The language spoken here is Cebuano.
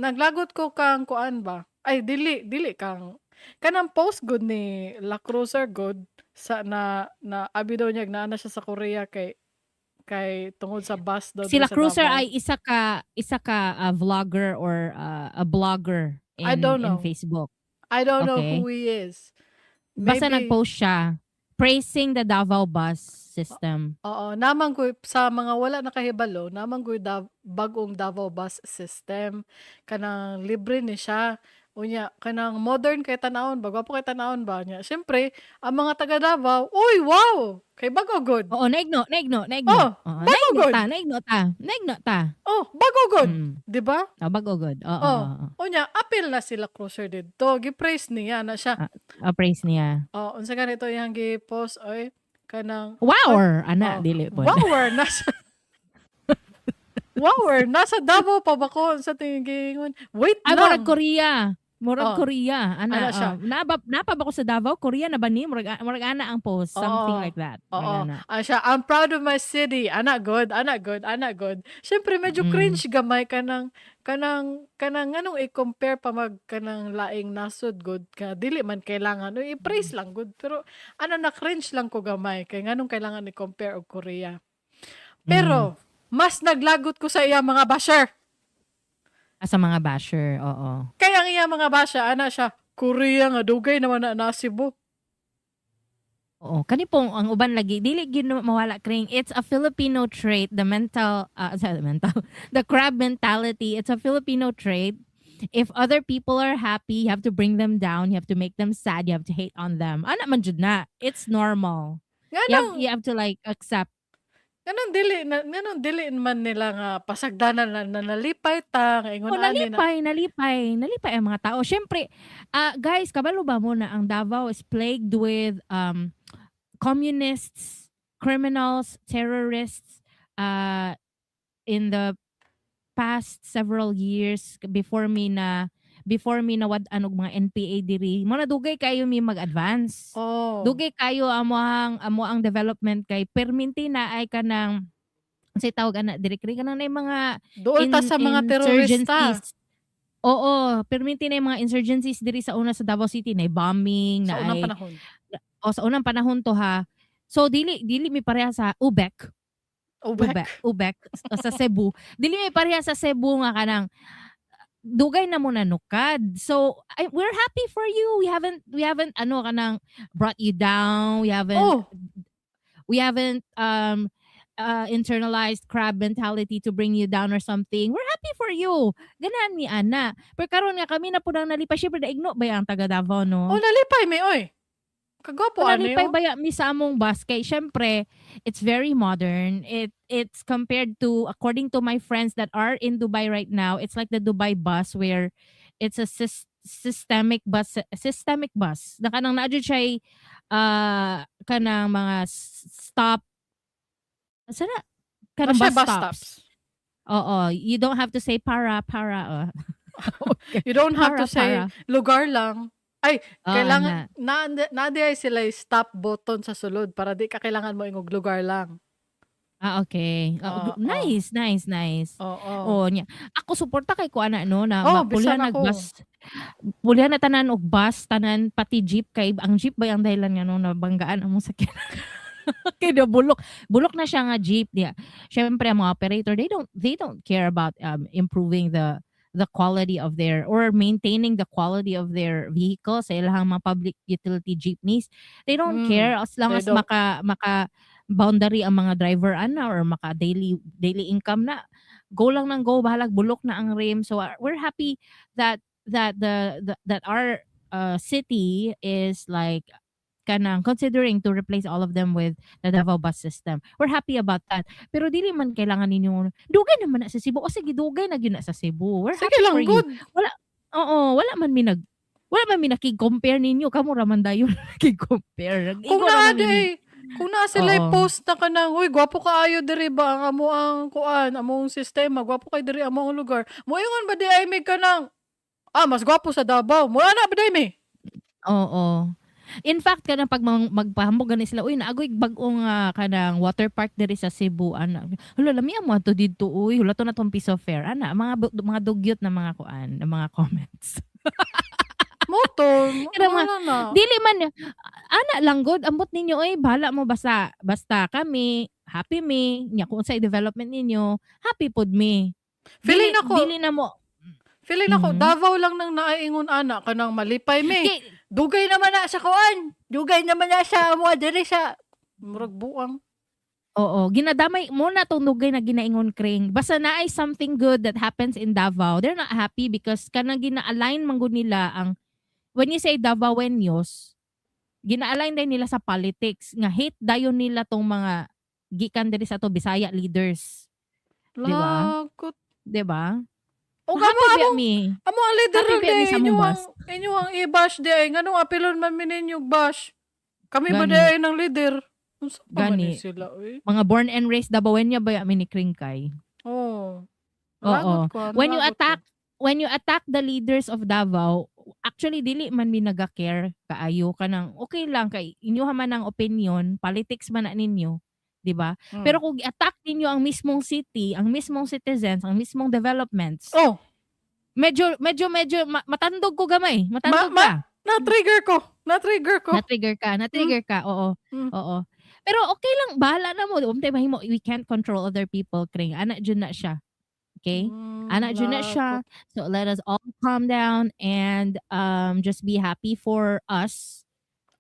Naglagot ko kang kuan ba? Ay, dili dili kang kanang post gud ni La Cruiser gud sa na na abi daw niya naa na siya sa Korea kay tungod sa bus daw diri Sila sa Cruiser Davao. Ay isa ka vlogger or a blogger I in don't in know. Facebook. I don't know Okay. who he is. Basta Maybe nag-post siya praising the Davao bus system. Oo, naman ko sa mga wala nakahibalo, naman ko'y bag-ong Davao bus system. Kanang libre ni siya. Unya kanang modern kay tan-awon ba, gwapo kay tan-awon ba niya. Siyempre, ang mga taga Davao, "Uy, wow!" Kay bag-o gud. Oo, naigno, naigno, naigno. Oh, Oo, bag-o naigno gud. ta, naigno ta, naigno ta. Oh, bag-o gud, 'di ba? Oh, bag-o gud. Oo, Oh, oo. Unya apil na sila Cruiser didto, gi-praise niya na siya. Ah, praise niya. Oh, unsa ganito iyang gi-post oy, kanang Wow! Ana, Oh, dili pod. Wower nasa Wower, nasa Davao pa ba ko sa tingin? Wait Ay, murag lang. Korea. Murag Oh. Korea. Ana, Ana siya. Oh. Napa ba ko sa Davao? Korea na ba ni? Murag ana ang post. Something Oo. like that. Murag Oo. ana. Ana siya, "I'm proud of my city." Ana good, ana good, ana good. Syempre medyo cringe gamay kanang nganong i-compare pa mag kanang laing nasod gud ka dili man kailangan. Uy, i-praise lang gud pero ana na cringe lang ko gamay kay nganong kailangan i-compare og Korea. Pero mas naglagot ko sa iya mga basher. Ah, sa mga basher, oo. Kaya ang iya mga basher, ana siya, "Korea nga dugay naman na na Cebu." Oo, kani pong ang uban lagi dili gyud mawala, kring. It's a Filipino trait, the mental sorry, mental, the crab mentality. It's a Filipino trait. If other people are happy, you have to bring them down, you have to make them sad, you have to hate on them. Ana man jud na. It's normal. You have Nganong you have to like accept. Nganong dili man nila nga pasagdanan na nalipay ta nga ingon Oh, ani na. Nalipay, nalipay, nalipay ang mga tao. Siyempre, guys, kabalo ba mo na ang Davao is plagued with communists, criminals, terrorists in the past several years before mi nawad-an og mga NPA diri? Mo na dugay kayo mi mag-advance. Oh. Dugay kayo amo ang development kay perminti na ay kanang unsay tawag ana diri, kay kanang na mga Dool ta sa mga terorista. Insurgencies. Oo, perminti na yung mga insurgencies diri sa una sa Davao City na bombing Sa na unang ay panahon. O sa unang panahon to ha. So dili mi pareha sa Ubek. Ubek. Ubek, Ubek sa Cebu. Dili mi pareha sa Cebu nga kanang dugay na mo nanukad. So we're happy for you. We haven't ano kanang brought you down. We haven't Oh, we haven't internalized crab mentality to bring you down or something. We're happy for you. Ganahan mi ana. Pero karon nga kami na pud ang nalipay, syempre naigno ba ang taga Davao, no? Oh, nalipay mi oy. Kagwapo Oh, ani nalipay oh. baya mi sa among bus kay syempre it's very modern. It's compared to, according to my friends that are in Dubai right now, it's like the Dubai bus where it's a systemic bus. Na kanang naa jud siya kanang mga stop sana kanang Siya bus bus stops. Stops. Oo, you don't have to say "para para." Oh. You don't have Para, to say para. "lugar lang." Ay, Oo, kailangan ana. na na ay sila stop button sa sulod para di ka kailangan mo ingog "lugar lang." Ah, okay. Oo, Oo. nice, nice, nice. Oo. Oh, nya. Ako suporta kay ko ana no na Oh, mapulihan bisan nag ako. Bus. Pulihan na tanan og bus, tanan pati jeep kay ang jeep ba ang dahilan nga no nabanggaan among sakyanan. Kay bulok. Bulok na siya nga jeep niya. Syempre ang mga operator, they don't care about improving the quality of their or maintaining the quality of their vehicles sa ilang mga public utility jeepneys. They don't care as long They as don't. maka boundary ang mga driver ana or maka daily income na, go lang nang go, bahalag bulok na ang rim. So we're happy that that our city is like kanang considering to replace all of them with the Davao bus system. We're happy about that. Pero dili man kailangan ninyo, dugay naman na sa Cebu. O sige, dugay na gyud na sa Cebu. We're Sige happy lang for you. Good. Wala, oo, wala man mi nakig-compare ninyo. Kamo ra man dayon nakig-compare. Kung Nag-igo ra naa man di mi. ay, kung naa sila post na kanang, "Uy, gwapo kaayo diri ba ang amo ang kuan, among sistema, gwapo kay diri among lugar." Moingon ba di ay mi kanang, "Ah, mas gwapo sa Davao." Mo ana ba di mi? Oo. In fact, kanang pag magpahambog gani sila, "Uy, naa goy bag-ong kanang water park diri sa Cebu," ana. "Hala, lami mo adto didto uy, hala to na tong piece of fare." Ana, mga dugyot na mga kuan, na mga comments. Motor, Pero wala na. Dili man ana lang gud, ambot ninyo oy, bahala mo, basta basta kami happy mi nya kung unsay development ninyo, happy pod mi. Feeling Dili nako, dili na mo feeling nako Davao lang nang naaingon ana, kanang malipay mi. Kay, Dugay naman na sa kuan. Dugay naman na sa amo diri sa murag buang. Oo, ginadamay mo na tong dugay na ginaingon, Kring. Basta naay something good that happens in Davao, they're not happy because kanang gina-align man gud nila ang, when you say Davaoenos, gina-align din nila sa politics nga hate dayon nila tong mga gikan diri sa ato Bisaya leaders. Di ba? Lagot. 'Di ba? O Happy amo ba amo mi? Amo ang leader Happy lang ba di mi sa inyo among ang inyo ang i-bash di ay nganong apilon man mi ninyo bash. Kami ba Gani. di ay ng leader? Unsa pa man ni Gani. sila oy? Mga born and raised Davaoeña ba mi ni Kring kay? Oh. Oo. Nalagot ko, When you nalagot ko. attack the leaders of Davao, actually dili man mi naga-care kaayo, kanang okay lang kay inyo man ang opinion, politics man na ninyo, 'di ba? Pero kung i-attack ninyo ang mismong city, ang mismong citizens, ang mismong developments, Oh, medyo medyo medyo matandog ko gamay, matandog ka. Na-trigger ko. Na-trigger ko. Na-trigger ka, na-trigger ka, oo. Oo. Pero okay lang, bahala na mo. Untay mahimo, we can't control other people, Kring. Ana jud na siya. Okay? Ana jud na siya. Lagot. So let us all calm down and just be happy for us.